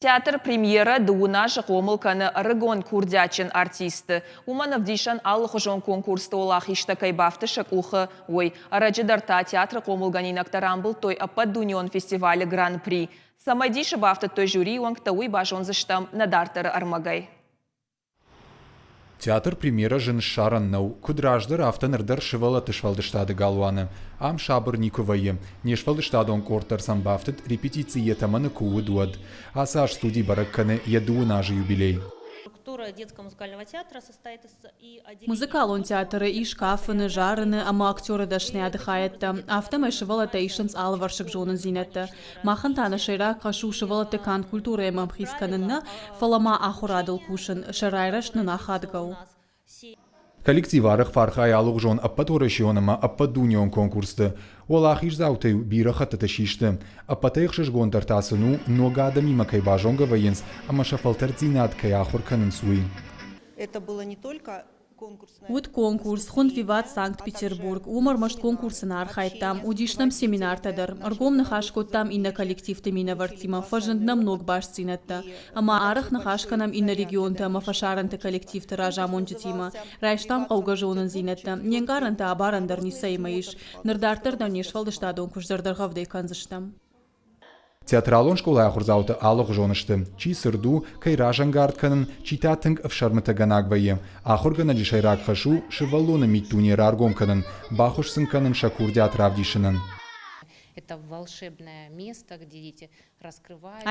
Театр премьерӕ дыууын азы хъомыл кӕны ӕрыгон курдиатджын артистты. Уымӕн ӕвдисӕн алыхуызон конкурсты уӕлахизтӕ кӕй бафты сӕ къухы, уый. Ӕрӕджы дӕр та театры хъомылгӕнинӕгтӕ рамбылдтой ӕппӕтдунеон фестивалы гран-при. Цӕмӕй дисы бафтыдтой жюрийы уӕнгтӕ, уый базондзыстӕм нӕ дарддӕры ӕрмӕгӕй. Театр премьерӕ зын ссарӕн нӕу, куыд раздӕр, афтӕ ныр дӕр сывӕллӕтты сфӕлдыстады галуаны. Ам сабыр никуы вӕййы. Не сфӕлдыстадон къорд дӕр сӕм бафтыд, репетици йӕ тӕмӕны куы уыд, уӕд. Ацы аз студи бӕрӕг кӕны йӕ дыууын азы юбилей. Музыкалон театры ис кафыны, зарыны ӕмӕ актеры дӕсныйады хайӕдтӕ. Афтӕмӕй сывӕллӕттӕ исынц алывӕрсыг зонындзинӕдтӕ. Махӕн та нӕ сӕйраг хӕс у сывӕллӕтты канд культурӕимӕ ӕмхиц кӕнын нӕ, фӕлӕ ма ахуырадыл кусын, сӕ райрӕзт нын ахадгӕ у. Коллектив арӕх фӕархайы алыгъуызон ӕппӕтуӕрӕсеон ӕмӕ ӕппӕтдунеон конкурсты. Уӕлахиздзаутӕ бирӕ хӕттыты систы. Ӕппӕтӕй ӕхсызгондӕр та сын у, ног адӕмимӕ кӕй базонгӕ вӕййынц ӕмӕ сӕ фӕлтӕрддзинад кӕй ахуыр кӕнынц, уый. Это было не только Уыд конкурс, хуынд «Виват Санкт-Петербург». Уым ӕрмӕст конкурсы нӕ архайдтам, уыдис нӕм семинартӕ дӕр. Ӕргом ныхас кодтам иннӕ коллективты минӕвӕрттимӕ, фӕзынд нӕм ног бастдзинӕдтӕ. Ӕмӕ арӕх ныхас кӕнӕм иннӕ регионты ӕмӕ фӕсарӕнты коллективты разамонджытимӕ. Райстам хъӕугӕ зонындзинӕдтӕ. Не нкъарӕнтӕ абарӕн дӕр ницӕимӕ ис. Ныр дарддӕр дӕр не сфӕлдыстадон куыст зӕрдӕргъӕвдӕй кӕндзыстӕм. Театралон скъолайы ахуырдзаутӕ алыгъуызон сты: чи цырд у, кӕй разӕнгард кӕнын, чи та тынг ӕфсӕрмытӕгӕнаг вӕййы. Ахуыргӕнӕджы сӕйраг хӕс у сывӕллоны миддуне раргом кӕнын, баххуыс сын кӕнын сӕ курдиат равдисынӕн.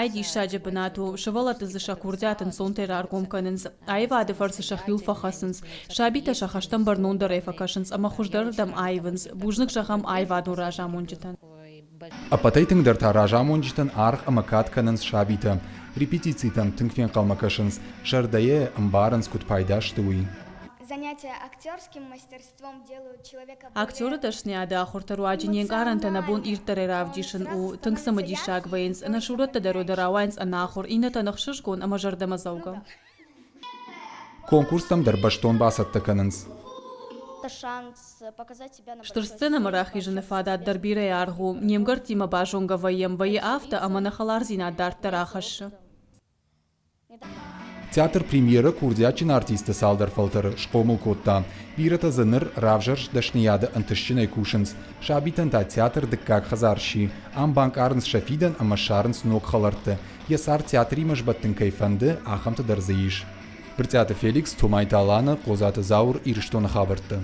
Ай диссаджы бынат у, сывӕллӕтты дзы сӕ курдиат ӕнцонтӕй раргом кӕнынц, аивады фӕрцы сӕхиуыл фӕхӕцынц. Сабитӕ сӕ хӕстӕм бӕрнондӕрӕй фӕкӕсынц ӕмӕ хуыздӕрырдӕм аивынц. Бузныг зӕгъӕм аивадон разамонджытӕн. Ӕппӕтӕй тынгдӕр та разамонджытӕн аргъ ӕмӕ кад кӕнынц сабитӕ. Репетицитӕм тынг фенхъӕлмӕ кӕсынц, зӕрдӕйӕ ӕмбарынц, куыд пайда сты, уый. Актеры дӕсныйады ахуырты руаджы не нкъарӕнтӕ нӕ бон ирддӕрӕй равдисын у. Тынг цымыдисаг вӕййынц, нӕ сурӕттӕ дӕр уӕдӕ рауайынц ӕнахуыр, иннӕтӕн ӕхсызгон ӕмӕ зӕрдӕмӕдзӕугӕ. Конкурстӕм дӕр бӕстон бацӕттӕ кӕнынц. Стыр сценӕмӕ рахизыны фадат дӕр бирӕ аргъ у. Не мгӕрттимӕ базонгӕ вӕййӕм, вӕййы афтӕ, ӕмӕ нӕ хӕлардзинад дарддӕр ахӕссы. Театр премьерӕ курдиатджын артисты цалдӕр фӕлтӕры схъомыл кодта. Бирӕтӕ дзы ныр равзӕрст дӕсныйады ӕнтыстджынӕй кусынц. Сабитӕн та театр дыккаг хӕдзар сси. Ам банкъарынц сӕ фидӕн ӕмӕ ссарынц ног хӕлӕртты. Йӕ цард театримӕ сбӕттын кӕй фӕнды, ахӕмтӕ дӕр дзы ис. Брытъиаты Феликс, Томайты Алана, Хъодзаты Зауыр, Ирыстоны хабӕрттӕ.